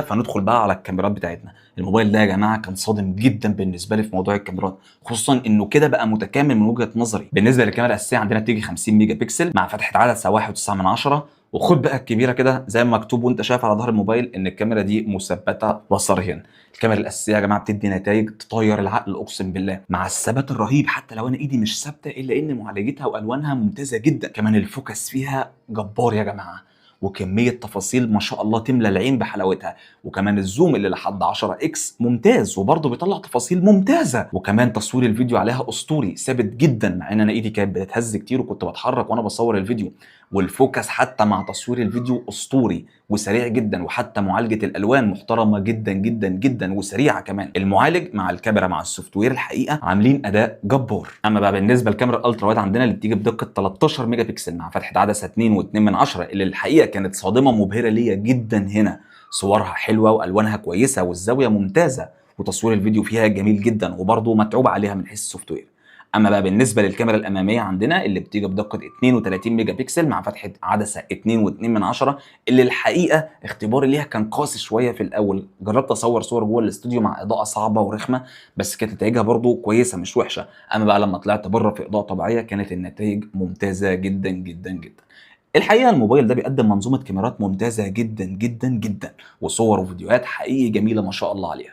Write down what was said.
فندخل بقى على الكاميرات بتاعتنا. الموبايل ده يا جماعة كان صادم جدا بالنسبة لي في موضوع الكاميرات، خصوصا انه كده بقى متكامل من وجهه نظري. بالنسبة للكاميرا الاساسية عندنا بتيجي 50 ميجا بكسل مع فتحه عدسة 1.9، وخد بقى الكبيرة كده زي ما مكتوب وانت شايف على ظهر الموبايل ان الكاميرا دي مثبتة بصريا. الكاميرا الاساسية يا جماعة بتدي نتائج تطير العقل اقسم بالله، مع الثبات الرهيب حتى لو انا ايدي مش ثابتة الا ان معالجتها والوانها ممتازة جدا. كمان ال focus فيها جبار يا جماعة، وكمية تفاصيل ما شاء الله تملى العين بحلاوتها. وكمان ال zoom اللي لحد 10 X ممتاز، وبرضه بيطلع تفاصيل ممتازة. وكمان تصوير الفيديو عليها اسطوري، ثابت جدا مع ان انا ايدي كانت بتتهز كتير وكنت بتحرك وانا بصور الفيديو. وال focus حتى مع تصوير الفيديو اسطوري وسريع جدا، وحتى معالجة الالوان محترمه جدا جدا جدا وسريعة كمان. المعالج مع الكاميرا مع ال software الحقيقة عاملين اداء جبار. اما بقى بالنسبة للكاميرا ال ultra wide عندنا اللي بتيجي بدقة 13 ميجا بكسل مع فتحه عدسة 2.2، اللي الحقيقة كانت صادمه مبهرة ليا جدا. هنا صورها حلوة والوانها كويسة والزاويه ممتازة، وتصوير الفيديو فيها جميل جدا، وبرضه متعوب عليها من حيث ال software. اما بقى بالنسبة للكاميرا الامامية عندنا اللي بتيجي بدقة 32 ميجا بكسل مع فتحه عدسة 2.2، اللي الحقيقة اختباري ليها كان قاسي شوية في الاول. جربت اصور صور جوه الاستوديو مع اضاءه صعبة ورخمه، بس كانت نتائجها برضو كويسة مش وحشة. اما بقى لما طلعت بره في اضاءه طبيعية كانت النتائج ممتازة جدا جدا جدا. الحقيقة الموبايل ده بيقدم منظومة كاميرات ممتازة جدا جدا جدا، وصور وفيديوهات حقيقي جميلة ما شاء الله عليها.